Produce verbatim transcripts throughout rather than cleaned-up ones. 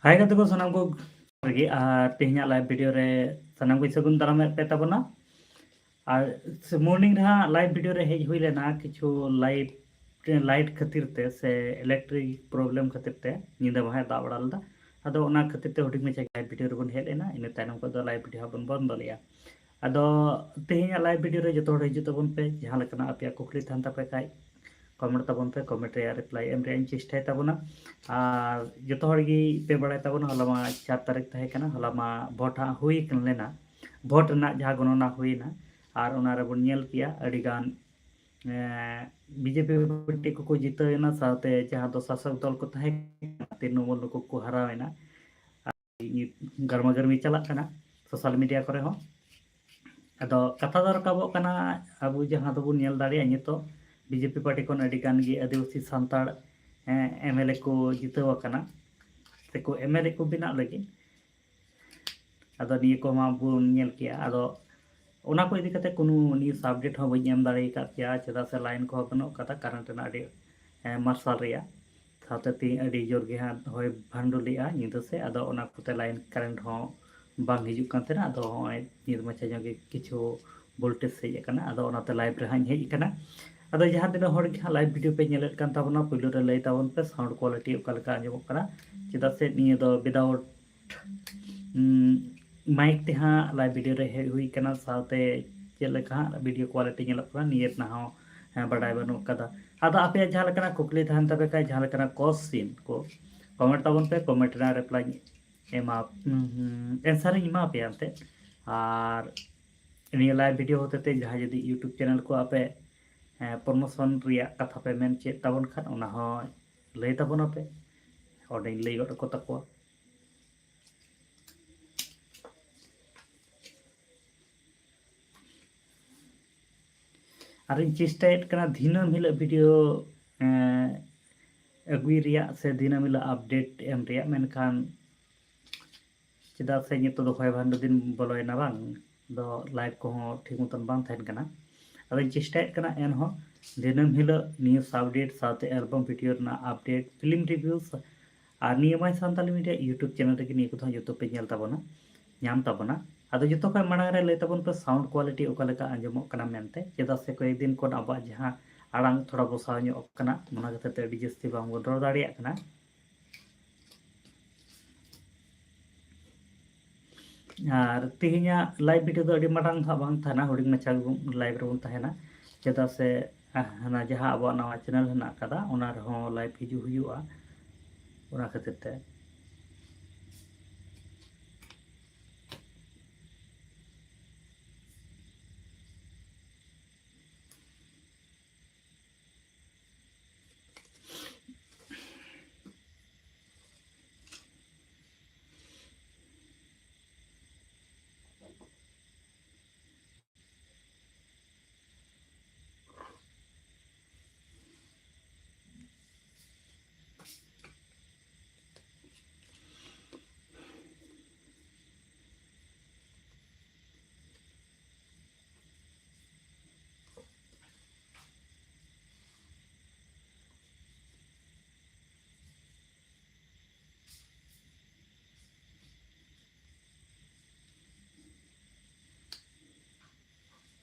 ᱦᱟᱭ ᱜᱟᱛᱮ ᱠᱚ ᱥᱟᱱᱟᱢ ᱠᱚ ᱨᱮᱜᱮ, ᱟᱨ ᱛᱮᱦᱮᱧᱟᱜ ᱞᱟᱭᱤᱵᱷ ᱵᱷᱤᱰᱤᱭᱳ ᱨᱮ ᱥᱟᱱᱟᱢ ᱠᱚ ᱥᱟᱹᱜᱩᱱ ᱫᱟᱨᱟᱢᱮᱫ ᱯᱮ ᱛᱟᱵᱚᱱᱟ᱾ ᱟᱨ ᱢᱚᱨᱱᱤᱝ ᱨᱮ ᱦᱟᱸᱜ ᱞᱟᱭᱤᱵᱷ ᱵᱷᱤᱰᱤᱭᱳ ᱨᱮ ᱦᱮᱡ ᱦᱩᱭ ᱞᱮᱱᱟ, ᱠᱤᱪᱷᱩ ᱞᱟᱭᱤᱴ ᱞᱟᱭᱤᱴ ᱠᱷᱟᱹᱛᱤᱨ ᱛᱮ ᱥᱮ ᱤᱞᱮᱠᱴᱨᱤᱠ ᱯᱨᱚᱵᱞᱮᱢ ᱠᱷᱟᱹᱛᱤᱨ ᱛᱮ ᱧᱤᱫᱟᱹ ᱢᱟᱦᱟᱭ ᱫᱟᱜ ᱵᱟᱲᱟ ᱞᱮᱫᱟ᱾ ᱟᱫᱚ ᱚᱱᱟ ᱠᱷᱟᱹᱛᱤᱨ ᱛᱮ ᱦᱩᱰᱤᱧ ᱢᱟᱪᱷᱟ ᱞᱟᱭᱤᱵᱷ ᱵᱷᱤᱰᱤᱭᱳ ᱨᱮᱵᱚᱱ ᱦᱮᱡ ᱞᱮᱱᱟ, ᱤᱱᱟᱹ ᱛᱟᱭᱱᱚᱢ ᱠᱷᱚᱱ ᱫᱚ ᱞᱟᱭᱤᱵᱷ ᱵᱷᱤᱰᱤᱭᱳ ᱦᱟᱸᱜ ᱵᱚᱱ ᱵᱚᱱᱫᱚ ᱞᱮᱜᱼᱟ᱾ ᱟᱫᱚ ᱛᱮᱦᱮᱧᱟᱜ ᱞᱟᱭᱤᱵᱷ ᱵᱷᱤᱰᱤᱭᱳ ᱨᱮ ᱡᱚᱛᱚ ᱦᱚᱲ ᱦᱤᱡᱩᱜ ᱛᱟᱵᱚᱱ ᱯᱮ, ᱡᱟᱦᱟᱸ ᱞᱮᱠᱟᱱᱟᱜ ᱟᱯᱮᱭᱟᱜ ᱠᱩᱠᱞᱤ ᱛᱟᱦᱮᱱ ᱛᱟᱯᱮ ᱠᱷᱟᱡ ᱠᱚᱢᱮᱱᱴ ᱛᱟᱵᱚᱱ ᱯᱮ, ᱠᱚᱢᱮᱱᱴ ᱨᱮᱭᱟᱜ ᱨᱤᱯᱞᱟᱭ ᱮᱢ ᱨᱮᱭᱟᱜ ᱤᱧ ᱪᱮᱥᱴᱟᱭ ᱛᱟᱵᱚᱱᱟ᱾ ᱟᱨ ᱡᱚᱛᱚ ᱦᱚᱲ ᱜᱮ ᱯᱮ ᱵᱟᱲᱟᱭ ᱛᱟᱵᱚᱱᱟ, ᱦᱚᱞᱟ ᱢᱟ ᱪᱟᱨ ᱛᱟᱹᱨᱤᱠᱷ ᱛᱟᱦᱮᱸ ᱠᱟᱱᱟ, ᱦᱚᱞᱟ ᱢᱟ ᱵᱷᱳᱴ ᱦᱟᱸᱜ ᱦᱩᱭ ᱠᱟᱱ ᱞᱮᱱᱟ, ᱵᱷᱳᱴ ᱨᱮᱱᱟᱜ ᱡᱟᱦᱟᱸ ᱜᱚᱱᱚᱱᱟ ᱦᱩᱭᱱᱟ, ᱟᱨ ᱚᱱᱟ ᱨᱮᱵᱚᱱ ᱧᱮᱞ ᱠᱮᱜᱼᱟ ᱟᱹᱰᱤᱜᱟᱱ ᱵᱤᱡᱮᱯᱤ ᱯᱟᱨᱴᱤ ᱠᱚᱠᱚ ᱡᱤᱛᱟᱹᱣ ᱮᱱᱟ, ᱥᱟᱶᱛᱮ ᱡᱟᱦᱟᱸ ᱫᱚ ᱥᱟᱥᱚᱠ ᱫᱚᱞ ᱠᱚ ᱛᱟᱦᱮᱸ ᱠᱟᱱᱟ, ᱛᱨᱤᱱᱢᱩᱞ ᱱᱩᱠᱩ ᱠᱚ ᱦᱟᱨᱟᱣ ᱮᱱᱟ᱾ ᱟᱨ ᱜᱟᱨᱢᱟ ᱜᱟᱨᱢᱤ ᱪᱟᱞᱟᱜ ᱠᱟᱱᱟ ᱥᱳᱥᱟᱞ ᱢᱤᱰᱤᱭᱟ ᱠᱚᱨᱮ ᱦᱚᱸ᱾ ᱟᱫᱚ ᱠᱟᱛᱷᱟ ᱫᱚ ᱨᱟᱠᱟᱵᱚᱜ ᱠᱟᱱᱟ, ᱟᱵᱚ ᱡᱟᱦᱟᱸ ᱫᱚᱵᱚᱱ ᱧᱮᱞ ᱫᱟᱲᱮᱭᱟᱜᱼᱟ ᱱᱤᱛᱚᱜ ᱵᱤᱡᱮᱯᱤ ᱯᱟᱨᱴᱤ ᱠᱷᱚᱱ ᱟᱹᱰᱤ ᱜᱟᱱ ᱜᱮ ᱟᱹᱫᱤᱵᱟᱹᱥᱤ ᱥᱟᱱᱛᱟᱲ ᱮᱢᱮᱞᱮ ᱠᱚ ᱡᱤᱛᱟᱹᱣ ᱟᱠᱟᱱᱟ, ᱥᱮᱠᱚ ᱮᱢᱮᱞᱮ ᱠᱚ ᱵᱮᱱᱟᱜ ᱞᱟᱹᱜᱤᱫ᱾ ᱟᱫᱚ ᱱᱤᱭᱟᱹ ᱠᱚᱢᱟ ᱵᱚᱱ ᱧᱮᱞ ᱠᱮᱜᱼᱟ᱾ ᱟᱫᱚ ᱚᱱᱟ ᱠᱚ ᱤᱫᱤ ᱠᱟᱛᱮ ᱠᱳᱱᱳ ᱱᱤᱭᱩᱡᱽ ᱟᱯᱰᱮᱴ ᱦᱚᱸ ᱵᱟᱹᱧ ᱮᱢ ᱫᱟᱲᱮ ᱟᱠᱟᱫ ᱯᱮᱭᱟ, ᱪᱮᱫᱟᱜ ᱥᱮ ᱞᱟᱭᱤᱱ ᱠᱚᱦᱚᱸ ᱵᱟᱹᱱᱩᱜ ᱠᱟᱫᱟ, ᱠᱟᱨᱮᱱᱴ ᱨᱮᱱᱟᱜ ᱟᱹᱰᱤ, ᱮ, ᱢᱟᱨᱥᱟᱞ ᱨᱮᱭᱟᱜ᱾ ᱥᱟᱶᱛᱮ ᱛᱮᱦᱮᱧ ᱟᱹᱰᱤ ᱡᱳᱨ ᱜᱮ ᱦᱟᱸᱜ ᱦᱚᱭ ᱵᱷᱟᱱᱰᱩ ᱞᱮᱜᱼᱟ ᱧᱤᱫᱟᱹ ᱥᱮᱫ, ᱟᱫᱚ ᱚᱱᱟ ᱠᱚᱛᱮ ᱞᱟᱭᱤᱱ ᱠᱟᱨᱮᱱᱴ ᱦᱚᱸ ᱵᱟᱝ ᱦᱤᱡᱩᱜ ᱠᱟᱱ ᱛᱟᱦᱮᱱᱟ᱾ ᱟᱫᱚ ᱦᱚᱸᱜᱼᱚᱭ ᱧᱤᱫᱟᱹ ᱢᱟᱪᱷᱟ ᱧᱚᱜ ᱜᱮ ᱠᱤᱪᱷᱩ ᱵᱷᱳᱞᱴᱮᱡᱽ ᱦᱮᱡ ᱟᱠᱟᱱᱟ, ᱟᱫᱚ ᱚᱱᱟᱛᱮ ᱞᱟᱭᱤᱵᱷ ᱨᱮ ᱦᱟᱸᱜ ᱤᱧ ᱦᱮᱡ ᱟᱠᱟᱱᱟ᱾ ᱟᱫᱚ ᱡᱟᱦᱟᱸ ᱛᱤᱱᱟᱹᱜ ᱦᱚᱲ ᱜᱮ ᱦᱟᱸᱜ ᱞᱟᱭᱤᱵᱷ ᱵᱷᱤᱰᱤᱭᱳ ᱯᱮ ᱧᱮᱞᱮᱫ ᱠᱟᱱ ᱛᱟᱵᱚᱱᱟ, ᱯᱳᱭᱞᱳ ᱨᱮ ᱞᱟᱹᱭ ᱛᱟᱵᱚᱱ ᱯᱮ ᱥᱟᱣᱩᱱᱰ ᱠᱳᱣᱟᱞᱤᱴᱤ ᱚᱠᱟ ᱞᱮᱠᱟ ᱟᱸᱡᱚᱢᱚᱜ ᱠᱟᱱᱟ, ᱪᱮᱫᱟᱜ ᱥᱮ ᱱᱤᱭᱟᱹ ᱫᱚ ᱣᱤᱫᱟᱣᱩᱴ ᱢᱟᱭᱤᱠ ᱛᱮ ᱦᱟᱸᱜ ᱞᱟᱭᱤᱵᱷ ᱵᱷᱤᱰᱤᱭᱳ ᱨᱮ ᱦᱮᱡ ᱦᱩᱭ ᱠᱟᱱᱟ, ᱥᱟᱶᱛᱮ ᱪᱮᱫ ᱞᱮᱠᱟ ᱦᱟᱸᱜ ᱵᱷᱤᱰᱤᱭᱳ ᱠᱳᱣᱟᱞᱤᱴᱤ ᱧᱮᱞᱚᱜ ᱠᱟᱱᱟ ᱱᱤᱭᱟᱹ ᱨᱮᱱᱟᱜ ᱦᱚᱸ, ᱦᱮᱸ, ᱵᱟᱰᱟᱭ ᱵᱟᱹᱱᱩᱜ ᱠᱟᱫᱟ᱾ ᱟᱫᱚ ᱟᱯᱮᱭᱟᱜ ᱡᱟᱦᱟᱸ ᱞᱮᱠᱟᱱᱟᱜ ᱠᱩᱠᱞᱤ ᱛᱟᱦᱮᱱ ᱛᱟᱯᱮ ᱠᱷᱟᱡ, ᱡᱟᱦᱟᱸ ᱞᱮᱠᱟᱱᱟᱜ ᱠᱚᱥᱪᱮᱱ ᱠᱚ, ᱠᱚᱢᱮᱱᱴ ᱛᱟᱵᱚᱱ ᱯᱮ, ᱠᱚᱢᱮᱱᱴ ᱨᱮᱱᱟᱜ ᱨᱤᱯᱞᱟᱭ ᱮᱢᱟ, ᱩᱸ, ᱦᱩᱸ, ᱮᱱᱥᱟᱨ ᱤᱧ ᱮᱢᱟ ᱯᱮᱭᱟ ᱮᱱᱛᱮᱫ᱾ ᱟᱨ ᱱᱤᱭᱟᱹ ᱞᱟᱭᱤᱵᱷ ᱵᱷᱤᱰᱤᱭᱳ ᱦᱚᱛᱮᱛᱮ ᱡᱟᱦᱟᱸᱭ ᱡᱩᱫᱤ YouTube ᱪᱮᱱᱮᱞ ᱠᱚ ᱟᱯᱮ, ᱮᱸ, ᱯᱨᱚᱢᱳᱥᱚᱱ ᱨᱮᱭᱟᱜ ᱠᱟᱛᱷᱟ ᱯᱮ ᱢᱮᱱ ᱪᱮᱫ ᱛᱟᱵᱚᱱ ᱠᱷᱟᱱ, ᱚᱱᱟ ᱦᱚᱸ ᱞᱟᱹᱭ ᱛᱟᱵᱚᱱᱟᱯᱮ, ᱚᱸᱰᱮᱧ ᱞᱟᱹᱭ ᱜᱚᱫ ᱟᱠᱚ ᱛᱟᱠᱚᱣᱟ᱾ ᱟᱨᱤᱧ ᱪᱮᱥᱴᱟᱭᱮᱫ ᱠᱟᱱᱟ ᱫᱤᱱᱟᱹᱢ ᱦᱤᱞᱳᱜ ᱵᱷᱤᱰᱤᱭᱳ, ᱮᱸ, ᱟᱹᱜᱩᱭ ᱨᱮᱭᱟᱜ ᱥᱮ ᱫᱤᱱᱟᱹᱢ ᱦᱤᱞᱳᱜ ᱟᱯᱰᱮᱴ ᱮᱢ ᱨᱮᱭᱟᱜ, ᱢᱮᱱᱠᱷᱟᱱ ᱪᱮᱫᱟᱜ ᱥᱮ ᱱᱤᱛᱚᱜ ᱫᱚ ᱦᱚᱭ ᱵᱷᱟᱱᱰᱚ ᱫᱤᱱ ᱵᱚᱞᱚᱭᱮᱱᱟ ᱵᱟᱝ, ᱫᱚ ᱞᱟᱭᱤᱵᱷ ᱠᱚᱦᱚᱸ ᱴᱷᱤᱠ ᱢᱚᱛᱚᱱ ᱵᱟᱝ ᱛᱟᱦᱮᱱ ᱠᱟᱱᱟ᱾ ᱟᱫᱚᱧ ᱪᱮᱥᱴᱟᱭᱮᱫ ᱠᱟᱱᱟ ᱮᱱᱦᱚᱸ ᱫᱤᱱᱟᱹᱢ ᱦᱤᱞᱳᱜ ᱱᱤᱭᱩᱡᱽ ᱟᱯᱰᱮᱴ ᱥᱟᱶᱛᱮ ᱮᱞᱵᱟᱢ ᱵᱷᱤᱰᱤᱭᱳ ᱨᱮᱱᱟᱜ ᱟᱯᱰᱮᱴ, ᱯᱷᱤᱞᱢ ᱨᱤᱵᱷᱤᱭᱩ ᱟᱨ ᱱᱤᱭᱟᱹ My Santali Media YouTube channel ᱨᱮᱜᱮ ᱱᱤᱭᱟᱹ ᱠᱚᱫᱚ ᱦᱟᱸᱜ ᱡᱚᱛᱚ ᱯᱮ ᱧᱮᱞ ᱛᱟᱵᱚᱱᱟ, ᱧᱟᱢ ᱛᱟᱵᱚᱱᱟ᱾ ᱟᱫᱚ ᱡᱚᱛᱚ ᱠᱷᱚᱱ ᱢᱟᱲᱟᱝ ᱨᱮ ᱞᱟᱹᱭ ᱛᱟᱵᱚᱱ ᱯᱮ sound quality ᱚᱠᱟ ᱞᱮᱠᱟ ᱟᱸᱡᱚᱢᱚᱜ ᱠᱟᱱᱟ ᱢᱮᱱᱛᱮ, ᱪᱮᱫᱟᱜ ᱥᱮ ᱠᱚᱭᱮᱠ ᱫᱤᱱ ᱠᱷᱚᱱ ᱟᱵᱚᱣᱟᱜ ᱡᱟᱦᱟᱸ ᱟᱲᱟᱝ ᱛᱷᱚᱲᱟ ᱵᱚᱥᱟᱣ ᱧᱚᱜ ᱠᱟᱱᱟ, ᱚᱱᱟ ᱠᱷᱟᱹᱛᱤᱨ ᱛᱮ ᱟᱹᱰᱤ ᱡᱟᱹᱥᱛᱤ ᱵᱟᱝᱵᱚᱱ ᱨᱚᱲ ᱫᱟᱲᱮᱭᱟᱜ ᱠᱟᱱᱟ᱾ ᱟᱨ ᱛᱮᱦᱮᱧᱟᱜ live video ᱫᱚ ᱟᱹᱰᱤ ᱢᱟᱨᱟᱝ ᱫᱚ ᱦᱟᱸᱜ ᱵᱟᱝ ᱛᱟᱦᱮᱱᱟ, ᱦᱩᱰᱤᱝ ᱢᱟᱪᱷᱟ ᱜᱮᱵᱚᱱ live ᱨᱮᱵᱚᱱ ᱛᱟᱦᱮᱱᱟ, ᱪᱮᱫᱟᱜ ᱥᱮ, ᱟᱦ, ᱦᱟᱱᱟ ᱡᱟᱦᱟᱸ ᱟᱵᱚᱣᱟᱜ ᱱᱟᱣᱟ channel ᱦᱮᱱᱟᱜ ᱟᱠᱟᱫᱟ, ᱚᱱᱟ ᱨᱮᱦᱚᱸ live ᱦᱤᱡᱩᱜ ᱦᱩᱭᱩᱜᱼᱟ, ᱚᱱᱟ ᱠᱷᱟᱹᱛᱤᱨ ᱛᱮ᱾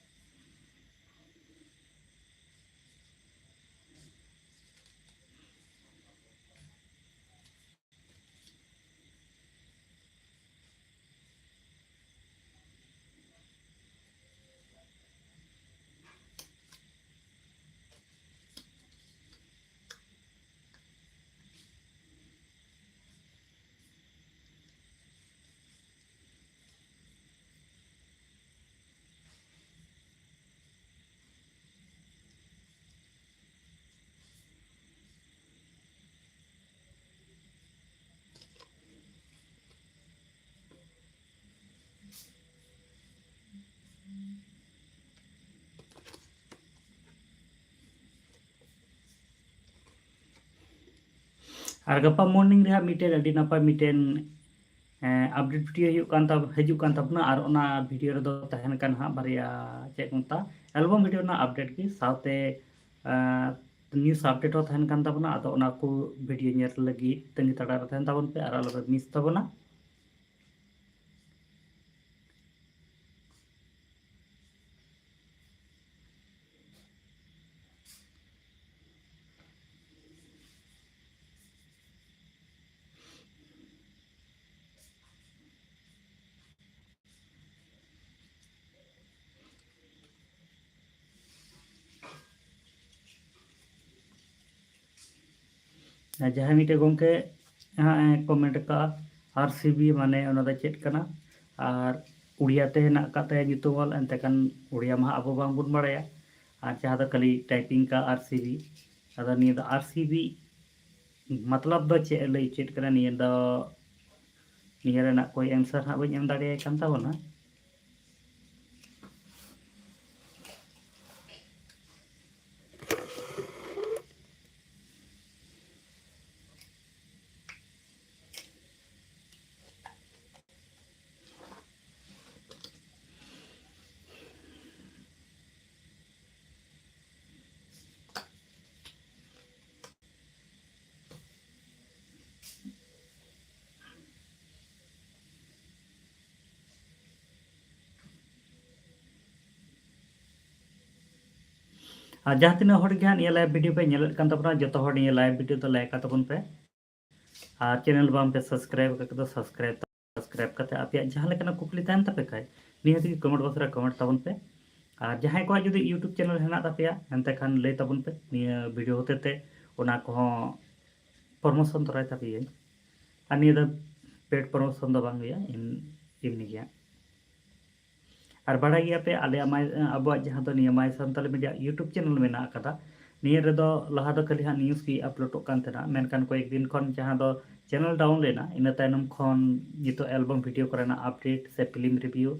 ᱟᱨ ᱜᱟᱯᱟ morning ᱨᱮ ᱦᱟᱸᱜ ᱢᱤᱫᱴᱮᱱ ᱟᱹᱰᱤ ᱱᱟᱯᱟᱭ ᱢᱤᱫᱴᱮᱱ, ᱮᱸ, update video ᱦᱩᱭᱩᱜ ᱠᱟᱱ ᱛᱟᱵ-, ᱦᱤᱡᱩᱜ ᱠᱟᱱ ᱛᱟᱵᱚᱱᱟ᱾ ᱟᱨ ᱚᱱᱟ video ᱨᱮᱫᱚ ᱛᱟᱦᱮᱱ ᱠᱟᱱ ᱦᱟᱸᱜ ᱵᱟᱨᱭᱟ, ᱪᱮᱫ ᱠᱚ ᱢᱮᱛᱟᱜᱼᱟ, album video ᱨᱮᱱᱟᱜ update ᱜᱮ, ᱥᱟᱶᱛᱮ, ᱮᱸ, news update ᱦᱚᱸ ᱛᱟᱦᱮᱱ ᱠᱟᱱ ᱛᱟᱵᱚᱱᱟ᱾ ᱟᱫᱚ ᱚᱱᱟ ᱠᱚ video ᱧᱮᱞ ᱞᱟᱹᱜᱤᱫ ᱛᱟᱺᱜᱤ ᱛᱟᱲᱟᱜ ᱨᱮ ᱛᱟᱦᱮᱱ ᱛᱟᱵᱚᱱ ᱯᱮ ᱟᱨ ᱟᱞᱚ ᱯᱮ miss ᱛᱟᱵᱚᱱᱟ᱾ ᱟᱨ ᱡᱟᱦᱟᱸᱭ ᱢᱤᱫᱴᱮᱡ ᱜᱚᱢᱠᱮ ᱦᱟᱸᱜ ᱮ comment ᱟᱠᱟᱫᱼᱟ, RCB ᱢᱟᱱᱮ ᱚᱱᱟ ᱫᱚ ᱪᱮᱫ ᱠᱟᱱᱟ? ᱟᱨ ᱩᱲᱤᱭᱟ ᱛᱮ ᱦᱮᱱᱟᱜ ᱟᱠᱟᱫ ᱛᱟᱭᱟ ᱧᱩᱛᱩᱢ ᱚᱞ, ᱮᱱᱛᱮ ᱠᱷᱟᱱ ᱩᱲᱤᱭᱟ ᱢᱟ ᱦᱟᱸᱜ ᱟᱵᱚ ᱵᱟᱝᱵᱚᱱ ᱵᱟᱲᱟᱭᱟ᱾ ᱟᱨ ᱡᱟᱦᱟᱸ ᱫᱚ ᱠᱷᱟᱹᱞᱤ typing ᱠᱟᱜ RCB, ᱟᱫᱚ ᱱᱤᱭᱟᱹ ᱫᱚ RCB ᱢᱚᱛᱞᱚᱵ ᱫᱚ ᱪᱮᱫ ᱮ ᱞᱟᱹᱭ ᱦᱚᱪᱚᱭᱮᱫ ᱠᱟᱱᱟ? ᱱᱤᱭᱟᱹ ᱫᱚ, ᱱᱤᱭᱟᱹ ᱨᱮᱱᱟᱜ ᱠᱳᱭ answer ᱦᱟᱸᱜ ᱵᱟᱹᱧ ᱮᱢ ᱫᱟᱲᱮᱭᱟᱭ ᱠᱟᱱ ᱛᱟᱵᱚᱱᱟ᱾ ᱟᱨ ᱡᱟᱦᱟᱸ ᱛᱤᱱᱟᱹᱜ ᱦᱚᱲ ᱜᱮ ᱦᱟᱸᱜ ᱱᱤᱭᱟᱹ live video ᱯᱮ ᱧᱮᱞᱮᱫ ᱠᱟᱱ ᱛᱟᱵᱚᱱᱟ, ᱡᱚᱛᱚ ᱦᱚᱲ ᱱᱤᱭᱟᱹ live video ᱫᱚ like ᱟ ᱛᱟᱵᱚᱱ ᱯᱮ᱾ ᱟᱨ channel ᱵᱟᱝ ᱯᱮ subscribe ᱟᱠᱟᱫ ᱫᱚ subscribe, subscribe ᱠᱟᱛᱮ ᱟᱯᱮᱭᱟᱜ ᱡᱟᱦᱟᱸ ᱞᱮᱠᱟᱱᱟᱜ ᱠᱩᱠᱞᱤ ᱛᱟᱦᱮᱱ ᱛᱟᱯᱮ ᱠᱷᱟᱡ ᱱᱤᱦᱟᱹᱛ ᱜᱮ comment box ᱨᱮ comment ᱛᱟᱵᱚᱱ ᱯᱮ᱾ ᱟᱨ ᱡᱟᱦᱟᱸᱭ ᱠᱚᱣᱟᱜ ᱡᱩᱫᱤ YouTube channel ᱦᱮᱱᱟᱜ ᱛᱟᱯᱮᱭᱟ, ᱮᱱᱛᱮ ᱠᱷᱟᱱ ᱞᱟᱹᱭ ᱛᱟᱵᱚᱱ ᱯᱮ, ᱱᱤᱭᱟᱹ video ᱦᱚᱛᱮ ᱛᱮ ᱚᱱᱟ ᱠᱚᱦᱚᱸ promotion ᱛᱚᱨᱟᱭ ᱛᱟᱯᱮᱭᱟᱹᱧ᱾ ᱟᱨ ᱱᱤᱭᱟᱹ ᱫᱚ paid promotion ᱫᱚ ᱵᱟᱝ ᱦᱩᱭᱩᱜᱼᱟ, ᱮᱢ-, ᱮᱢᱱᱤ ᱜᱮ ᱦᱟᱸᱜ᱾ ᱟᱨ ᱵᱟᱲᱟᱭ ᱜᱮᱭᱟ ᱯᱮ, ᱟᱞᱮᱭᱟᱜ My, ᱟᱵᱚᱣᱟᱜ ᱡᱟᱦᱟᱸ ᱫᱚ ᱱᱤᱭᱟᱹ My Santali Media YouTube channel ᱢᱮᱱᱟᱜ ᱟᱠᱟᱫᱟ, ᱱᱤᱭᱟᱹ ᱨᱮᱫᱚ ᱞᱟᱦᱟ ᱫᱚ ᱠᱷᱟᱹᱞᱤ ᱦᱟᱸᱜ news ᱜᱮ uploadᱚᱜ ᱠᱟᱱ ᱛᱟᱦᱮᱱᱟ, ᱢᱮᱱᱠᱷᱟᱱ ᱠᱚᱭᱮᱠ ᱫᱤᱱ ᱠᱷᱚᱱ ᱡᱟᱦᱟᱸ ᱫᱚ channel down ᱞᱮᱱᱟ, ᱤᱱᱟᱹ ᱛᱟᱭᱱᱚᱢ ᱠᱷᱚᱱ ᱱᱤᱛᱚᱜ album video ᱠᱚᱨᱮᱱᱟᱜ update ᱥᱮ film review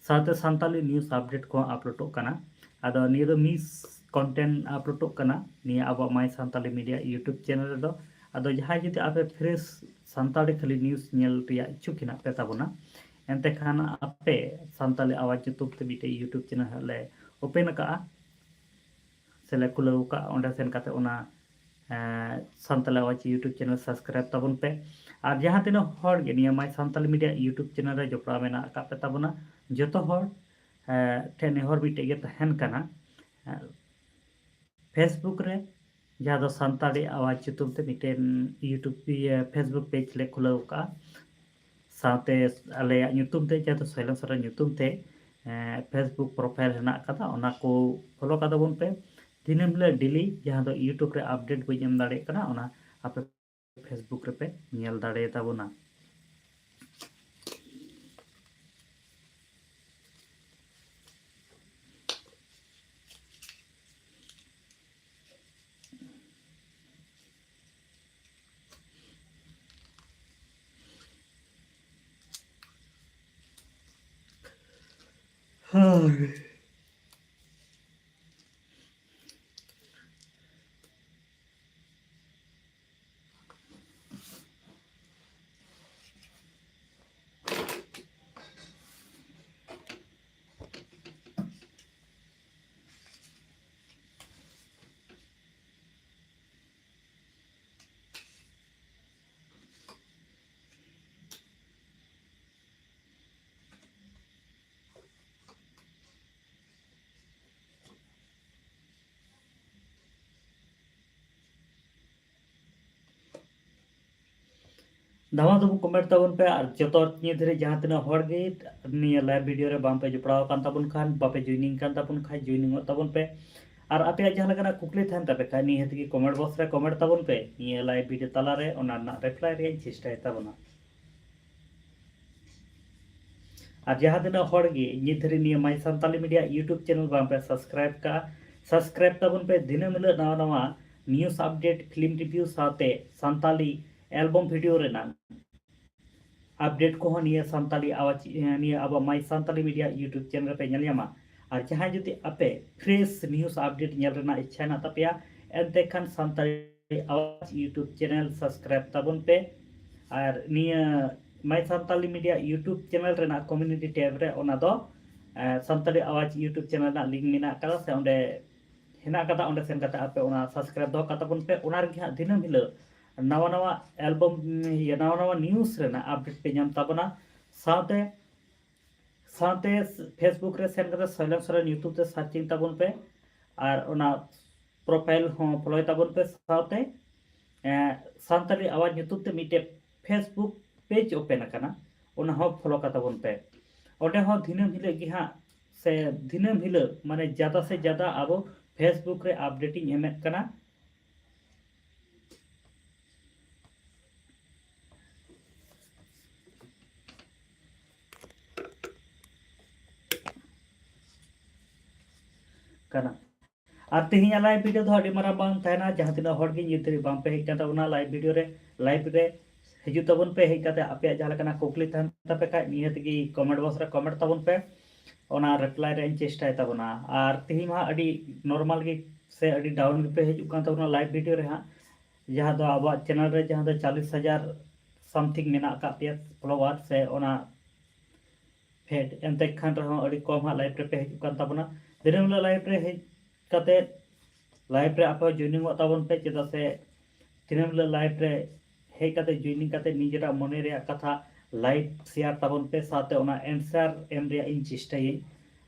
ᱥᱟᱶᱛᱮ ᱥᱟᱱᱛᱟᱞᱤ news update ᱠᱚᱦᱚᱸ uploadᱚᱜ ᱠᱟᱱᱟ᱾ ᱟᱫᱚ ᱱᱤᱭᱟᱹ ᱫᱚ miss content uploadᱚᱜ ᱠᱟᱱᱟ ᱱᱤᱭᱟᱹ ᱟᱵᱚᱣᱟᱜ My Santali Media YouTube channel ᱨᱮᱫᱚ᱾ ᱟᱫᱚ ᱡᱟᱦᱟᱸᱭ ᱡᱩᱫᱤ ᱟᱯᱮ fresh ᱥᱟᱱᱛᱟᱲᱤ ᱠᱷᱟᱹᱞᱤ news ᱧᱮᱞ ᱨᱮᱭᱟᱜ ᱤᱪᱪᱷᱩᱠ ᱦᱮᱱᱟᱜ ᱯᱮ ᱛᱟᱵᱚᱱᱟ, ᱮᱱᱛᱮ ᱠᱷᱟᱱ ᱟᱯᱮ ᱥᱟᱱᱛᱟᱞᱤ ᱟᱣᱟᱡᱽ ᱧᱩᱛᱩᱢ ᱛᱮ ᱢᱤᱫᱴᱮᱡ YouTube channel ᱦᱟᱸᱜ ᱞᱮ open ᱟᱠᱟᱫᱼᱟ᱾ ᱥᱮᱞᱮ ᱠᱷᱩᱞᱟᱹᱣ ᱟᱠᱟᱫ, ᱚᱸᱰᱮ ᱥᱮᱱ ᱠᱟᱛᱮ ᱚᱱᱟ ᱥᱟᱱᱛᱟᱲᱤ ᱟᱣᱟᱡᱽ YouTube channel subscribe ᱛᱟᱵᱚᱱ ᱯᱮ᱾ ᱟᱨ ᱡᱟᱦᱟᱸ ᱛᱤᱱᱟᱹᱜ ᱦᱚᱲ ᱜᱮ ᱱᱤᱭᱟᱹ My Santali Media YouTube channel ᱨᱮ ᱡᱚᱯᱲᱟᱣ ᱢᱮᱱᱟᱜ ᱟᱠᱟᱫ ᱯᱮ ᱛᱟᱵᱚᱱᱟ, ᱡᱚᱛᱚ ᱦᱚᱲ ᱴᱷᱮᱱ ᱱᱮᱦᱚᱨ ᱢᱤᱫᱴᱮᱡ ᱜᱮ ᱛᱟᱦᱮᱱ ᱠᱟᱱᱟ, Facebook ᱨᱮ ᱡᱟᱦᱟᱸ ᱫᱚ ᱥᱟᱱᱛᱟᱲᱤ ᱟᱣᱟᱡᱽ ᱧᱩᱛᱩᱢ ᱛᱮ ᱢᱤᱫᱴᱮᱱ YouTube, ᱤᱭᱟᱹ, Facebook page ᱞᱮ ᱠᱷᱩᱞᱟᱹᱣ ᱟᱠᱟᱫᱼᱟ᱾ ᱥᱟᱶᱛᱮ ᱟᱞᱮᱭᱟᱜ ᱧᱩᱛᱩᱢ ᱛᱮ, ᱡᱟᱦᱟᱸ ᱫᱚ ᱥᱚᱭᱞᱚᱱ ᱥᱚᱨᱮᱱ ᱧᱩᱛᱩᱢ ᱛᱮ, Facebook profile ᱦᱮᱱᱟᱜ ᱟᱠᱟᱫᱟ, ᱚᱱᱟ ᱠᱚ follow ᱠᱟᱛᱟ ᱵᱚᱱ ᱯᱮ᱾ ᱫᱤᱱᱟᱹᱢ ᱦᱤᱞᱳᱜ daily ᱡᱟᱦᱟᱸ ᱫᱚ YouTube ᱨᱮ update ᱵᱟᱹᱧ ᱮᱢ ᱫᱟᱲᱮᱭᱟᱜ ᱠᱟᱱᱟ, ᱚᱱᱟ ᱟᱯᱮ Facebook ᱨᱮᱯᱮ ᱧᱮᱞ ᱫᱟᱲᱮᱭᱟᱛᱟ ᱵᱚᱱᱟ᱾ ᱫᱟᱣᱟ ᱫᱚᱵᱚ comment ᱛᱟᱵᱚᱱ ᱯᱮ, ᱟᱨ ᱡᱚᱛᱚ ᱱᱤᱭᱟᱹ ᱫᱷᱟᱹᱨᱤᱡ ᱡᱟᱦᱟᱸ ᱛᱤᱱᱟᱹᱜ ᱦᱚᱲ ᱜᱮ ᱱᱤᱭᱟᱹ live video ᱨᱮ ᱵᱟᱝ ᱯᱮ ᱡᱚᱯᱲᱟᱣ ᱟᱠᱟᱱ ᱛᱟᱵᱚᱱ ᱠᱷᱟᱱ, ᱵᱟᱯᱮ joining ᱠᱟᱱ ᱛᱟᱵᱚᱱ ᱠᱷᱟᱱ, joining ᱚᱜ ᱛᱟᱵᱚᱱ ᱯᱮ᱾ ᱟᱨ ᱟᱯᱮᱭᱟᱜ ᱡᱟᱦᱟᱸ ᱞᱮᱠᱟᱱᱟᱜ ᱠᱩᱠᱞᱤ ᱛᱟᱦᱮᱱ ᱛᱟᱯᱮ ᱠᱷᱟᱱ, ᱱᱤᱦᱟᱹᱛ ᱜᱮ comment box ᱨᱮ comment ᱛᱟᱵᱚᱱ ᱯᱮ᱾ ᱱᱤᱭᱟᱹ live video ᱛᱟᱞᱟᱨᱮ ᱚᱱᱟ ᱨᱮᱱᱟᱜ reply ᱨᱮᱭᱟᱜ ᱤᱧ ᱪᱮᱥᱴᱟᱭ ᱛᱟᱵᱚᱱᱟ᱾ ᱟᱨ ᱡᱟᱦᱟᱸ ᱛᱤᱱᱟᱹᱜ ᱦᱚᱲ ᱜᱮ ᱱᱤᱛ ᱫᱷᱟᱹᱨᱤᱡ ᱱᱤᱭᱟᱹ My Santali Media YouTube channel ᱵᱟᱝ ᱯᱮ subscribe ᱠᱟᱜᱼᱟ, subscribe ᱛᱟᱵᱚᱱ ᱯᱮ᱾ ᱫᱤᱱᱟᱹᱢ ᱦᱤᱞᱳᱜ ᱱᱟᱣᱟ ᱱᱟᱣᱟ news update, film review ᱥᱟᱶᱛᱮ ᱥᱟᱱᱛᱟᱞᱤ album video ᱨᱮᱱᱟᱜ update ᱠᱚᱦᱚᱸ ᱱᱤᱭᱟᱹ ᱥᱟᱱᱛᱟᱞᱤ ᱟᱣᱟᱡᱽ, ᱱᱤᱭᱟᱹ ᱟᱵᱚ My Santali Media YouTube channel ᱨᱮᱯᱮ ᱧᱮᱞ ᱧᱟᱢᱟ᱾ ᱟᱨ ᱡᱟᱦᱟᱸᱭ ᱡᱩᱫᱤ ᱟᱯᱮ fresh news update ᱧᱮᱞ ᱨᱮᱱᱟᱜ ᱤᱪᱪᱷᱟ ᱦᱮᱱᱟᱜ ᱛᱟᱯᱮᱭᱟ, ᱮᱱᱛᱮ ᱠᱷᱟᱱ ᱥᱟᱱᱛᱟᱲᱤ ᱟᱣᱟᱡᱽ YouTube channel subscribe ᱛᱟᱵᱚᱱ ᱯᱮ᱾ ᱟᱨ ᱱᱤᱭᱟᱹ My Santali Media YouTube channel ᱨᱮᱱᱟᱜ community tab ᱨᱮ ᱚᱱᱟ ᱫᱚ, ᱮ, ᱥᱟᱱᱛᱟᱲᱤ ᱟᱣᱟᱡᱽ YouTube channel ᱨᱮᱱᱟᱜ link ᱢᱮᱱᱟᱜ ᱟᱠᱟᱫᱟ, ᱥᱮ ᱚᱸᱰᱮ ᱦᱮᱱᱟᱜ ᱠᱟᱫᱟ, ᱚᱸᱰᱮ ᱥᱮᱱ ᱠᱟᱛᱮ ᱟᱯᱮ ᱚᱱᱟ subscribe ᱫᱚᱦᱚ ᱠᱟᱜ ᱛᱟᱵᱚᱱ ᱯᱮ᱾ ᱚᱱᱟ ᱨᱮᱜᱮ ᱦᱟᱸᱜ ᱫᱤᱱᱟᱹᱢ ᱦᱤᱞᱳᱜ ᱱᱟᱣᱟ ᱱᱟᱣᱟ album, ᱤᱭᱟᱹ, ᱱᱟᱣᱟ ᱱᱟᱣᱟ news ᱨᱮᱱᱟᱜ update ᱯᱮ ᱧᱟᱢ ᱛᱟᱵᱚᱱᱟ᱾ ᱥᱟᱶᱛᱮ ᱥᱟᱶᱛᱮ Facebook ᱨᱮ ᱥᱮᱱ ᱠᱟᱛᱮ ᱥᱚᱭᱞᱚᱱ ᱥᱚᱨᱮᱱ YouTube ᱛᱮ searching ᱛᱟᱵᱚᱱ ᱯᱮ, ᱟᱨ ᱚᱱᱟ profile ᱦᱚᱸ ᱯᱷᱚᱞᱳᱭ ᱛᱟᱵᱚᱱ ᱯᱮ᱾ ᱥᱟᱶᱛᱮ, ᱮᱸ, ᱥᱟᱱᱛᱟᱲᱤ ᱟᱣᱟᱡᱽ ᱧᱩᱛᱩᱢ ᱛᱮ ᱢᱤᱫᱴᱮᱡ Facebook page open ᱟᱠᱟᱱᱟ, ᱚᱱᱟ ᱦᱚᱸ ᱯᱷᱚᱞᱳ ᱠᱟᱛᱟ ᱵᱚᱱ ᱯᱮ᱾ ᱚᱸᱰᱮ ᱦᱚᱸ ᱫᱤᱱᱟᱹᱢ ᱦᱤᱞᱳᱜ ᱜᱮ ᱦᱟᱸᱜ, ᱥᱮ ᱫᱤᱱᱟᱹᱢ ᱦᱤᱞᱳᱜ, ᱢᱟᱱᱮ ᱡᱟᱫᱟ ᱥᱮ ᱡᱟᱫᱟ ᱟᱵᱚ Facebook ᱨᱮ update ᱤᱧ ᱮᱢᱮᱫ ᱠᱟᱱᱟ᱾ ᱠᱟᱱᱟ᱾ ᱟᱨ ᱛᱮᱦᱮᱧᱟᱜ live video ᱫᱚ ᱟᱹᱰᱤ ᱢᱟᱨᱟᱝ ᱵᱟᱝ ᱛᱟᱦᱮᱱᱟ᱾ ᱡᱟᱦᱟᱸ ᱛᱤᱱᱟᱹᱜ ᱦᱚᱲ ᱜᱮ ᱱᱤᱛ ᱫᱷᱟᱹᱵᱤᱡ ᱵᱟᱝ ᱯᱮ ᱦᱮᱡ ᱠᱟᱱ ᱛᱟᱵᱚᱱᱟ live video ᱨᱮ, live ᱨᱮ ᱦᱤᱡᱩᱜ ᱛᱟᱵᱚᱱ ᱯᱮ᱾ ᱦᱮᱡ ᱠᱟᱛᱮ ᱟᱯᱮᱭᱟᱜ ᱡᱟᱦᱟᱸ ᱞᱮᱠᱟᱱᱟᱜ ᱠᱩᱠᱞᱤ ᱛᱟᱦᱮᱱ ᱛᱟᱯᱮ ᱠᱷᱟᱡ, ᱱᱤᱦᱟᱹᱛ ᱜᱮ comment box ᱨᱮ comment ᱛᱟᱵᱚᱱ ᱯᱮ, ᱚᱱᱟ reply ᱨᱮ ᱤᱧ ᱪᱮᱥᱴᱟᱭ ᱛᱟᱵᱚᱱᱟ᱾ ᱟᱨ ᱛᱮᱦᱮᱧ ᱢᱟ ᱟᱹᱰᱤ normal ᱜᱮ ᱥᱮ ᱟᱹᱰᱤ down ᱜᱮᱯᱮ ᱦᱤᱡᱩᱜ ᱠᱟᱱ ᱛᱟᱵᱚᱱᱟ live video ᱨᱮ ᱦᱟᱸᱜ, ᱡᱟᱦᱟᱸ ᱫᱚ ᱟᱵᱚᱣᱟᱜ channel ᱨᱮ ᱡᱟᱦᱟᱸ ᱫᱚ ᱪᱟᱞᱤᱥ ᱦᱟᱡᱟᱨ something ᱢᱮᱱᱟᱜ ᱟᱠᱟᱫ ᱯᱮᱭᱟ follower ᱥᱮ ᱚᱱᱟ ᱯᱷᱮᱰ, ᱮᱱᱛᱮ ᱠᱷᱟᱱ ᱨᱮᱦᱚᱸ ᱟᱹᱰᱤ ᱠᱚᱢ ᱦᱟᱸᱜ live ᱨᱮᱯᱮ ᱦᱤᱡᱩᱜ ᱠᱟᱱ ᱛᱟᱵᱚᱱᱟ᱾ ᱫᱤᱱᱟᱹᱢ ᱦᱤᱞᱳᱜ live ᱨᱮ ᱦᱮᱡ ᱠᱟᱛᱮ live ᱨᱮ ᱟᱯᱮ ᱦᱚᱸ joining ᱚᱜ ᱛᱟᱵᱚᱱ ᱯᱮ, ᱪᱮᱫᱟᱜ ᱥᱮ ᱫᱤᱱᱟᱹᱢ ᱦᱤᱞᱳᱜ live ᱨᱮ ᱦᱮᱡ ᱠᱟᱛᱮ joining ᱠᱟᱛᱮ ᱱᱤᱡᱮᱨᱟᱜ ᱢᱚᱱᱮ ᱨᱮᱭᱟᱜ ᱠᱟᱛᱷᱟ live share ᱛᱟᱵᱚᱱ ᱯᱮ, ᱥᱟᱶᱛᱮ ᱚᱱᱟ answer ᱮᱢ ᱨᱮᱭᱟᱜ ᱤᱧ ᱪᱮᱥᱴᱟᱭᱟᱹᱧ᱾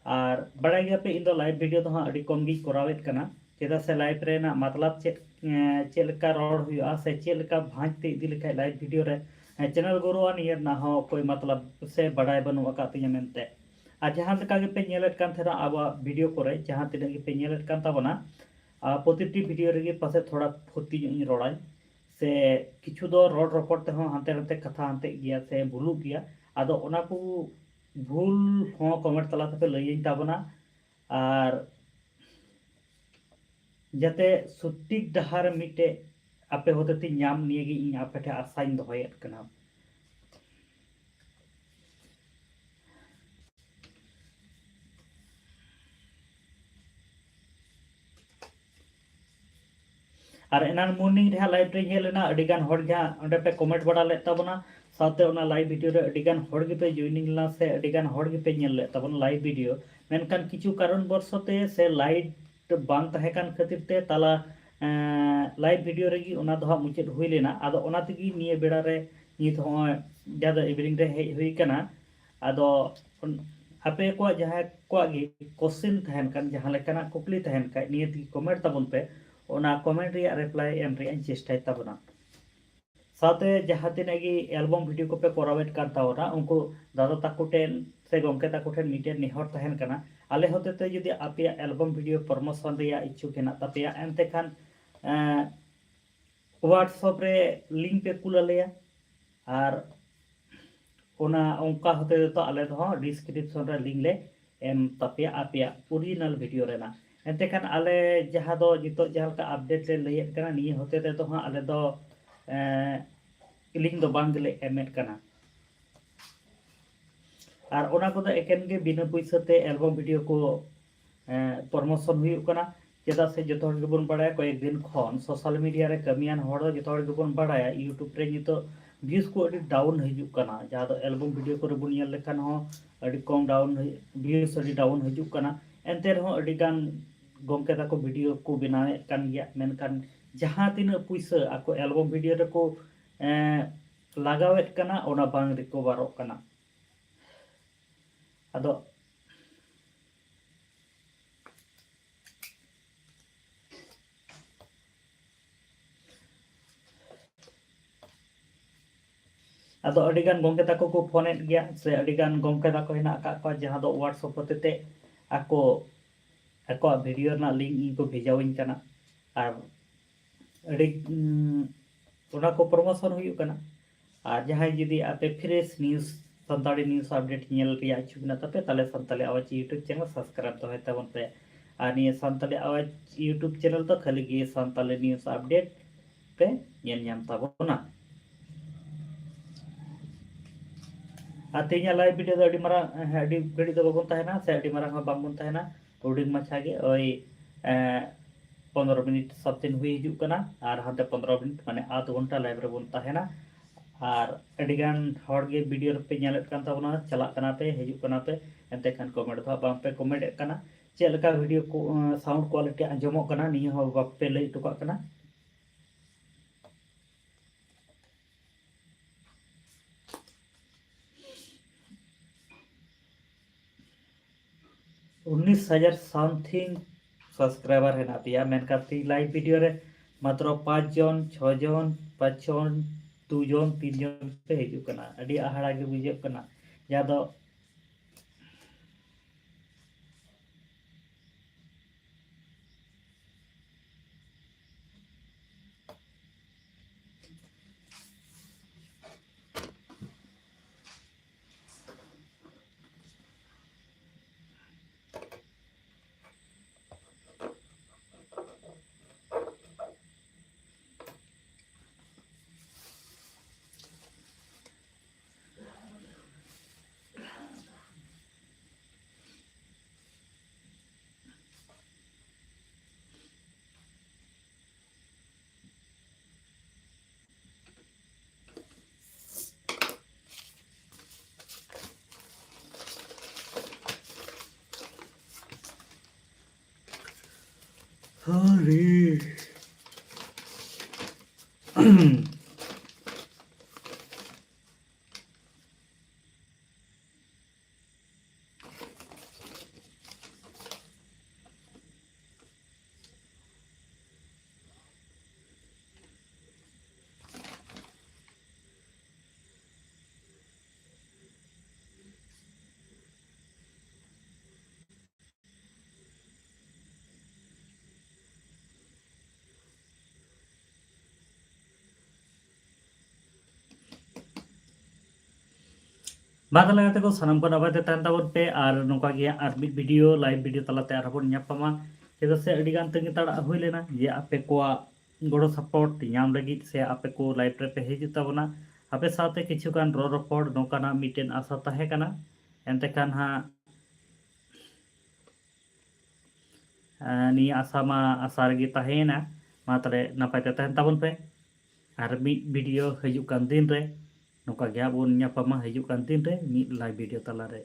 ᱟᱨ ᱵᱟᱲᱟᱭ ᱜᱮᱭᱟᱯᱮ, ᱤᱧ ᱫᱚ live video ᱫᱚ ᱦᱟᱸᱜ ᱟᱹᱰᱤ ᱠᱚᱢ ᱜᱤᱧ ᱠᱚᱨᱟᱣᱮᱫ ᱠᱟᱱᱟ, ᱪᱮᱫᱟᱜ ᱥᱮ live ᱨᱮᱱᱟᱜ ᱢᱟᱛᱞᱟᱵ ᱪᱮᱫ, ᱮᱸ, ᱪᱮᱫ ᱞᱮᱠᱟ ᱨᱚᱲ ᱦᱩᱭᱩᱜᱼᱟ ᱥᱮ ᱪᱮᱫ ᱞᱮᱠᱟ ᱵᱷᱟᱸᱡᱽ ᱛᱮ ᱤᱫᱤ ᱞᱮᱠᱷᱟᱡ live video ᱨᱮ, ᱮᱸ, channel grow ᱟ, ᱱᱤᱭᱟᱹ ᱨᱮᱱᱟᱜ ᱦᱚᱸ ᱚᱠᱚᱭ ᱢᱟᱛᱞᱟᱵ ᱥᱮ ᱵᱟᱰᱟᱭ ᱵᱟᱹᱱᱩᱜ ᱟᱠᱟᱫ ᱛᱤᱧᱟᱹ ᱢᱮᱱᱛᱮ᱾ ᱟᱨ ᱡᱟᱦᱟᱸ ᱞᱮᱠᱟ ᱜᱮᱯᱮ ᱧᱮᱞᱮᱫ ᱠᱟᱱ ᱛᱟᱦᱮᱱᱟ ᱟᱵᱚᱣᱟᱜ video ᱠᱚᱨᱮ, ᱡᱟᱦᱟᱸ ᱛᱤᱱᱟᱹᱜ ᱜᱮᱯᱮ ᱧᱮᱞᱮᱫ ᱠᱟᱱ ᱛᱟᱵᱚᱱᱟ, ᱟᱨ ᱯᱨᱚᱛᱤᱴᱤ video ᱨᱮᱜᱮ ᱯᱟᱥᱮᱡ ᱛᱷᱚᱲᱟ ᱯᱷᱩᱨᱛᱤ ᱧᱚᱜ ᱤᱧ ᱨᱚᱲᱟᱹᱧ, ᱥᱮ ᱠᱤᱪᱷᱩ ᱫᱚ ᱨᱚᱲ ᱨᱚᱯᱚᱲ ᱛᱮᱦᱚᱸ ᱦᱟᱱᱛᱮ ᱱᱟᱛᱮ ᱠᱟᱛᱷᱟ ᱦᱟᱱᱛᱮᱜ ᱜᱮᱭᱟ ᱥᱮ ᱵᱷᱩᱞᱩᱜ ᱜᱮᱭᱟ, ᱟᱫᱚ ᱚᱱᱟ ᱠᱚ ᱵᱷᱩᱞ ᱦᱚᱸ comment ᱛᱟᱞᱟ ᱛᱮᱯᱮ ᱞᱟᱹᱭᱟᱹᱧ ᱛᱟᱵᱚᱱᱟ᱾ ᱟᱨ ᱡᱟᱛᱮ ᱥᱚᱴᱷᱤᱠ ᱰᱟᱦᱟᱨ ᱢᱤᱫᱴᱮᱡ ᱟᱯᱮ ᱦᱚᱛᱮᱛᱮ ᱧᱟᱢ, ᱱᱤᱭᱟᱹ ᱜᱮ ᱤᱧ ᱟᱯᱮ ᱴᱷᱮᱱ ᱟᱥᱟᱧ ᱫᱚᱦᱚᱭᱮᱫ ᱠᱟᱱᱟ᱾ ᱟᱨ ᱮᱱᱟᱱ morning ᱨᱮ ᱦᱟᱸᱜ live ᱨᱮᱧ ᱦᱮᱡ ᱞᱮᱱᱟ, ᱟᱹᱰᱤ ᱜᱟᱱ ᱦᱚᱲ ᱜᱮ ᱦᱟᱸᱜ ᱚᱸᱰᱮ ᱯᱮ comment ᱵᱟᱲᱟ ᱞᱮᱫ ᱛᱟᱵᱚᱱᱟ, ᱥᱟᱶᱛᱮ ᱚᱱᱟ live video ᱨᱮ ᱟᱹᱰᱤ ᱜᱟᱱ ᱦᱚᱲ ᱜᱮᱯᱮ joining ᱞᱮᱱᱟ ᱥᱮ ᱟᱹᱰᱤ ᱜᱟᱱ ᱦᱚᱲ ᱜᱮᱯᱮ ᱧᱮᱞ ᱞᱮᱫ ᱛᱟᱵᱚᱱᱟ live video, ᱢᱮᱱᱠᱷᱟᱱ ᱠᱤᱪᱷᱩ ᱠᱟᱨᱚᱱ ᱵᱚᱨᱥᱚ ᱛᱮ ᱥᱮ live ᱵᱟᱝ ᱛᱟᱦᱮᱸ ᱠᱟᱱ ᱠᱷᱟᱹᱛᱤᱨ ᱛᱮ ᱛᱟᱞᱟ ᱞᱟᱭᱤᱵᱷ ᱵᱷᱤᱰᱤᱭᱳ ᱨᱮᱜᱮ ᱚᱱᱟ ᱫᱚ ᱦᱟᱸᱜ ᱢᱩᱪᱟᱹᱫ ᱦᱩᱭ ᱞᱮᱱᱟ᱾ ᱟᱫᱚ ᱚᱱᱟ ᱛᱮᱜᱮ ᱱᱤᱭᱟᱹ ᱵᱮᱲᱟ ᱨᱮ ᱱᱤᱛ ᱦᱚᱸᱜᱼᱚᱭ ᱡᱟᱦᱟᱸ ᱫᱚ ᱤᱵᱷᱤᱱᱤᱝ ᱨᱮ ᱦᱮᱡ ᱦᱩᱭ ᱠᱟᱱᱟ᱾ ᱟᱫᱚ ᱟᱯᱮ ᱠᱚᱣᱟᱜ ᱡᱟᱦᱟᱸᱭ ᱠᱚᱣᱟᱜ ᱜᱮ ᱠᱚᱥᱪᱮᱱ ᱛᱟᱦᱮᱱ ᱠᱷᱟᱱ, ᱡᱟᱦᱟᱸ ᱞᱮᱠᱟᱱᱟᱜ ᱠᱩᱠᱞᱤ ᱛᱟᱦᱮᱱ ᱠᱷᱟᱡ, ᱱᱤᱭᱟᱹ ᱛᱮᱜᱮ ᱠᱚᱢᱮᱱᱴ ᱛᱟᱵᱚᱱ ᱯᱮ, ᱚᱱᱟ ᱠᱚᱢᱮᱱᱴ ᱨᱮᱭᱟᱜ ᱨᱤᱯᱞᱟᱭ ᱮᱢ ᱨᱮᱭᱟᱜ ᱤᱧ ᱪᱮᱥᱴᱟᱭ ᱛᱟᱵᱚᱱᱟ᱾ ᱥᱟᱶᱛᱮ ᱡᱟᱦᱟᱸ ᱛᱤᱱᱟᱹᱜ ᱜᱮ ᱮᱞᱵᱟᱢ ᱵᱷᱤᱰᱤᱭᱳ ᱠᱚᱯᱮ ᱠᱚᱨᱟᱣᱮᱫ ᱠᱟᱱ ᱛᱟᱵᱚᱱᱟ, ᱩᱱᱠᱩ ᱫᱟᱫᱟ ᱛᱟᱠᱚ ᱴᱷᱮᱱ ᱥᱮ ᱜᱚᱢᱠᱮ ᱛᱟᱠᱚ ᱴᱷᱮᱱ ᱢᱤᱫᱴᱮᱱ ᱱᱮᱦᱚᱨ ᱛᱟᱦᱮᱱ ᱠᱟᱱᱟ, ᱟᱞᱮ ᱦᱚᱛᱮ ᱛᱮ ᱡᱩᱫᱤ ᱟᱯᱮᱭᱟᱜ ᱮᱞᱵᱟᱢ ᱵᱷᱤᱰᱤᱭᱳ ᱯᱨᱚᱢᱳᱥᱚᱱ ᱨᱮᱭᱟᱜ ᱤᱪᱪᱷᱩᱠ ᱦᱮᱱᱟᱜ ᱛᱟᱯᱮᱭᱟ, ᱮᱱᱛᱮ ᱠᱷᱟᱱ WhatsApp ᱨᱮ ᱞᱤᱝᱠ ᱯᱮ ᱠᱩᱞ ᱟᱞᱮᱭᱟ, ᱟᱨ ᱚᱱᱟ ᱚᱱᱠᱟ ᱦᱚᱛᱮ ᱛᱮᱫᱚ ᱟᱞᱮ ᱫᱚ ᱦᱚᱸ ᱰᱤᱥᱠᱨᱤᱯᱥᱚᱱ ᱨᱮ ᱞᱤᱝᱠ ᱞᱮ ᱮᱢ ᱛᱟᱯᱮᱭᱟ ᱟᱯᱮᱭᱟᱜ ᱚᱨᱤᱡᱤᱱᱟᱞ ᱵᱷᱤᱰᱤᱭᱳ ᱨᱮᱱᱟᱜ᱾ ᱮᱱᱛᱮ ᱠᱷᱟᱱ ᱟᱞᱮ ᱡᱟᱦᱟᱸ ᱫᱚ ᱱᱤᱛᱚᱜ ᱡᱟᱦᱟᱸ ᱞᱮᱠᱟ ᱟᱯᱰᱮᱴ ᱞᱮ ᱞᱟᱹᱭᱮᱫ ᱠᱟᱱᱟ, ᱱᱤᱭᱟᱹ ᱦᱚᱛᱮ ᱛᱮᱫᱚ ᱦᱟᱸᱜ ᱟᱞᱮ ᱫᱚ ᱞᱤᱝᱠ ᱫᱚ ᱵᱟᱝ ᱜᱮᱞᱮ ᱮᱢᱮᱫ ᱠᱟᱱᱟ᱾ ᱟᱨ ᱚᱱᱟ ᱠᱚᱫᱚ ᱮᱠᱮᱱ ᱜᱮ ᱵᱤᱱᱟᱹ ᱯᱩᱭᱥᱟᱹ ᱛᱮ ᱮᱞᱵᱟᱢ ᱵᱷᱤᱰᱤᱭᱳ ᱠᱚ ᱯᱨᱚᱢᱳᱥᱚᱱ ᱦᱩᱭᱩᱜ ᱠᱟᱱᱟ᱾ ᱪᱮᱫᱟᱜ ᱥᱮ ᱡᱚᱛᱚ ᱦᱚᱲ ᱜᱮᱵᱚᱱ ᱵᱟᱲᱟᱭᱟ, ᱠᱚᱭᱮᱠ ᱫᱤᱱ ᱠᱷᱚᱱ ᱥᱳᱥᱟᱞ ᱢᱤᱰᱤᱭᱟ ᱨᱮ ᱠᱟᱹᱢᱤᱭᱟᱱ ᱦᱚᱲ ᱫᱚ ᱡᱚᱛᱚ ᱦᱚᱲ ᱜᱮᱵᱚᱱ ᱵᱟᱲᱟᱭᱟ, YouTube ᱨᱮ ᱱᱤᱛᱚᱜ ᱵᱷᱤᱭᱩᱡᱽ ᱠᱚ ᱟᱹᱰᱤ ᱰᱟᱣᱩᱱ ᱦᱤᱡᱩᱜ ᱠᱟᱱᱟ᱾ ᱡᱟᱦᱟᱸ ᱫᱚ ᱮᱞᱵᱟᱢ ᱵᱷᱤᱰᱤᱭᱳ ᱠᱚᱨᱮ ᱵᱚᱱ ᱧᱮᱞ ᱞᱮᱠᱷᱟᱱ ᱦᱚᱸ ᱟᱹᱰᱤ ᱠᱚᱢ ᱰᱟᱣᱩᱱ, ᱵᱷᱤᱭᱩᱡᱽ ᱟᱹᱰᱤ ᱰᱟᱣᱩᱱ ᱦᱤᱡᱩᱜ ᱠᱟᱱᱟ᱾ ᱮᱱᱛᱮ ᱨᱮᱦᱚᱸ ᱟᱹᱰᱤ ᱜᱟᱱ ᱜᱚᱢᱠᱮ ᱛᱟᱠᱚ ᱵᱷᱤᱰᱤᱭᱳ ᱠᱚ ᱵᱮᱱᱟᱣᱮᱫ ᱠᱟᱱ ᱜᱮᱭᱟ, ᱢᱮᱱᱠᱷᱟᱱ ᱡᱟᱦᱟᱸ ᱛᱤᱱᱟᱹᱜ ᱯᱩᱭᱥᱟᱹ ᱟᱠᱚ ᱮᱞᱵᱟᱢ ᱵᱷᱤᱰᱤᱭᱳ ᱨᱮᱠᱚ ᱮᱸ, ᱞᱟᱜᱟᱣᱮᱫ ᱠᱟᱱᱟ, ᱚᱱᱟ ᱵᱟᱝ ᱨᱤᱠᱚᱵᱷᱟᱨᱚᱜ ᱠᱟᱱᱟ᱾ ᱟᱫᱚ ᱟᱫᱚ ᱟᱹᱰᱤᱜᱟᱱ ᱜᱚᱢᱠᱮ ᱛᱟᱠᱚ ᱠᱚ ᱯᱷᱳᱱᱮᱫ ᱜᱮᱭᱟ, ᱥᱮ ᱟᱹᱰᱤᱜᱟᱱ ᱜᱚᱢᱠᱮ ᱛᱟᱠᱚ ᱦᱮᱱᱟᱜ ᱟᱠᱟᱫ ᱠᱚᱣᱟ, ᱡᱟᱦᱟᱸ ᱫᱚ WhatsApp ᱦᱚᱛᱮ ᱛᱮ ᱟᱠᱚ ᱟᱠᱚᱣᱟᱜ ᱵᱷᱤᱰᱤᱭᱳ ᱨᱮᱱᱟᱜ ᱞᱤᱝᱠ ᱤᱧ ᱠᱚ ᱵᱷᱮᱡᱟᱣᱟᱹᱧ ᱠᱟᱱᱟ᱾ ᱟᱨ ᱟᱹᱰᱤ, ᱩᱸ, ᱚᱱᱟ ᱠᱚ ᱯᱨᱚᱢᱳᱥᱚᱱ ᱦᱩᱭᱩᱜ ᱠᱟᱱᱟ᱾ ᱟᱨ ᱡᱟᱦᱟᱸᱭ ᱡᱩᱫᱤ ᱟᱯᱮ fresh news, Santali news update ᱧᱮᱞ ᱨᱮᱭᱟᱜ ᱤᱪᱪᱷᱩ ᱢᱮᱱᱟᱜ ᱛᱟᱯᱮ, ᱛᱟᱦᱚᱞᱮ ᱥᱟᱱᱛᱟᱲᱤ ᱟᱣᱟᱡᱽ YouTube ᱪᱮᱱᱮᱞ ᱥᱟᱵᱥᱠᱨᱟᱭᱤᱵ ᱫᱚᱦᱚᱭ ᱛᱟᱵᱚᱱ ᱯᱮ᱾ ᱟᱨ ᱱᱤᱭᱟᱹ ᱥᱟᱱᱛᱟᱲᱤ ᱟᱣᱟᱡᱽ YouTube ᱪᱮᱱᱮᱞ ᱫᱚ ᱠᱷᱟᱹᱞᱤ ᱜᱮ ᱥᱟᱱᱛᱟᱲᱤ ᱱᱤᱭᱩᱡᱽ ᱟᱯᱰᱮᱴ ᱯᱮ ᱧᱮᱞ ᱧᱟᱢ ᱛᱟᱵᱚᱱᱟ᱾ ᱟᱨ ᱛᱮᱦᱮᱧᱟᱜ ᱞᱟᱭᱤᱵᱷ ᱵᱷᱤᱰᱤᱭᱳ ᱫᱚ ᱟᱹᱰᱤ ᱢᱟᱨᱟᱝ, ᱦᱮᱸ, ᱟᱹᱰᱤ ᱜᱷᱟᱹᱲᱤᱡ ᱫᱚ ᱵᱟᱵᱚᱱ ᱛᱟᱦᱮᱱᱟ, ᱥᱮ ᱟᱹᱰᱤ ᱢᱟᱨᱟᱝ ᱦᱚᱸ ᱵᱟᱝᱵᱚᱱ ᱛᱟᱦᱮᱱᱟ, ᱦᱩᱰᱤᱧ ᱢᱟᱪᱷᱟ ᱜᱮ, ᱳᱭ, ᱮᱸ, ᱯᱚᱱᱨᱚ ᱢᱤᱱᱤᱴ ᱥᱟᱵ ᱫᱤᱱ ᱦᱩᱭ ᱦᱤᱡᱩᱜ ᱠᱟᱱᱟ, ᱟᱨ ᱦᱟᱱᱛᱮ ᱯᱚᱱᱨᱚ ᱢᱤᱱᱤᱴ, ᱢᱟᱱᱮ ᱟᱫᱷ ᱜᱷᱚᱱᱴᱟ ᱞᱟᱭᱤᱵᱷ ᱨᱮᱵᱚᱱ ᱛᱟᱦᱮᱱᱟ᱾ ᱟᱨ ᱟᱹᱰᱤᱜᱟᱱ ᱦᱚᱲ ᱜᱮ ᱵᱷᱤᱰᱤᱭᱳ ᱨᱮᱯᱮ ᱧᱮᱞᱮᱫ ᱠᱟᱱ ᱛᱟᱵᱚᱱᱟ, ᱪᱟᱞᱟᱜ ᱠᱟᱱᱟ ᱯᱮ, ᱦᱤᱡᱩᱜ ᱠᱟᱱᱟ ᱯᱮ, ᱮᱱᱛᱮ ᱠᱷᱟᱱ ᱠᱚᱢᱮᱱᱴ ᱫᱚ ᱦᱟᱸᱜ ᱵᱟᱝ ᱯᱮ ᱠᱚᱢᱮᱱᱴ ᱮᱫ ᱠᱟᱱᱟ᱾ ᱪᱮᱫ ᱞᱮᱠᱟ ᱵᱷᱤᱰᱤᱭᱳ ᱠᱚ, ᱥᱟᱣᱩᱱᱰ ᱠᱳᱣᱟᱞᱤᱴᱤ ᱟᱸᱡᱚᱢᱚᱜ ᱠᱟᱱᱟ, ᱱᱤᱭᱟᱹ ᱦᱚᱸ ᱵᱟᱯᱮ ᱞᱟᱹᱭ ᱦᱚᱴᱚ ᱠᱟᱜ ᱠᱟᱱᱟ᱾ ᱩᱱᱤᱥ ᱦᱟᱡᱟᱨ something subscriber ᱦᱮᱱᱟᱜ ᱯᱮᱭᱟ, ᱢᱮᱱᱠᱷᱟᱱ ᱛᱮᱦᱮᱧ live video ᱨᱮ ᱢᱟᱛᱨᱚ ᱯᱟᱸᱪ ᱡᱚᱱ, ᱪᱷᱚ ᱡᱚᱱ, ᱯᱟᱸᱪ ᱡᱚᱱ, ᱫᱩ ᱡᱚᱱ, ᱛᱤᱱ ᱡᱚᱱ ᱯᱮ ᱦᱤᱡᱩᱜ ᱠᱟᱱᱟ᱾ ᱟᱹᱰᱤ ᱟᱦᱟᱲᱟ ᱜᱮ ᱵᱩᱡᱷᱟᱹᱜ ᱠᱟᱱᱟ, ᱡᱟᱦᱟᱸ ᱫᱚ ᱦᱟᱨᱮ᱾ ᱢᱟ ᱛᱟᱦᱚᱞᱮ ᱜᱟᱛᱮ ᱠᱚ, ᱥᱟᱱᱟᱢ ᱠᱚ ᱱᱟᱯᱟᱭ ᱛᱮ ᱛᱟᱦᱮᱱ ᱛᱟᱵᱚᱱ ᱯᱮ, ᱟᱨ ᱱᱚᱝᱠᱟ ᱜᱮ ᱟᱨ ᱢᱤᱫ ᱵᱷᱤᱰᱤᱭᱳ, ᱞᱟᱭᱤᱵᱷ ᱵᱷᱤᱰᱤᱭᱳ ᱛᱟᱞᱟᱛᱮ ᱟᱨᱦᱚᱸ ᱵᱚᱱ ᱧᱟᱯᱟᱢᱟ᱾ ᱪᱮᱫᱟᱜ ᱥᱮ ᱟᱹᱰᱤ ᱜᱟᱱ ᱛᱟᱺᱜᱤ ᱛᱟᱲᱟᱜ ᱦᱩᱭ ᱞᱮᱱᱟ ᱡᱮ ᱟᱯᱮ ᱠᱚᱣᱟᱜ ᱜᱚᱲᱚ ᱥᱟᱯᱳᱨᱴ ᱧᱟᱢ ᱞᱟᱹᱜᱤᱫ ᱥᱮ ᱟᱯᱮ ᱠᱚ ᱞᱟᱭᱤᱵᱷ ᱨᱮᱯᱮ ᱦᱤᱡᱩᱜ ᱛᱟᱵᱚᱱᱟ, ᱟᱯᱮ ᱥᱟᱶᱛᱮ ᱠᱤᱪᱷᱩ ᱜᱟᱱ ᱨᱚᱲ ᱨᱚᱯᱚᱲ, ᱱᱚᱝᱠᱟᱱᱟᱜ ᱢᱤᱫᱴᱮᱱ ᱟᱥᱟ ᱛᱟᱦᱮᱸ ᱠᱟᱱᱟ᱾ ᱮᱱᱛᱮ ᱠᱷᱟᱱ ᱦᱟᱸᱜ, ᱮᱸ, ᱱᱤᱭᱟᱹ ᱟᱥᱟ ᱢᱟ ᱟᱥᱟ ᱨᱮᱜᱮ ᱛᱟᱦᱮᱸᱭᱮᱱᱟ᱾ ᱢᱟ ᱛᱟᱦᱚᱞᱮ ᱱᱟᱯᱟᱭ ᱛᱮ ᱛᱟᱦᱮᱱ ᱛᱟᱵᱚᱱ ᱯᱮ᱾ ᱟᱨ ᱢᱤᱫ ᱵᱷᱤᱰᱤᱭᱳ ᱦᱤᱡᱩᱜ ᱠᱟᱱ ᱫᱤᱱ ᱨᱮ ᱱᱚᱝᱠᱟ ᱜᱮ ᱦᱟᱸᱜ ᱵᱚᱱ ᱧᱟᱯᱟᱢᱟ, ᱦᱤᱡᱩᱜ ᱠᱟᱱ ᱫᱤᱱ ᱨᱮ ᱢᱤᱫ ᱞᱟᱭᱤᱵᱷ ᱵᱷᱤᱰᱤᱭᱳ ᱛᱟᱞᱟᱨᱮ᱾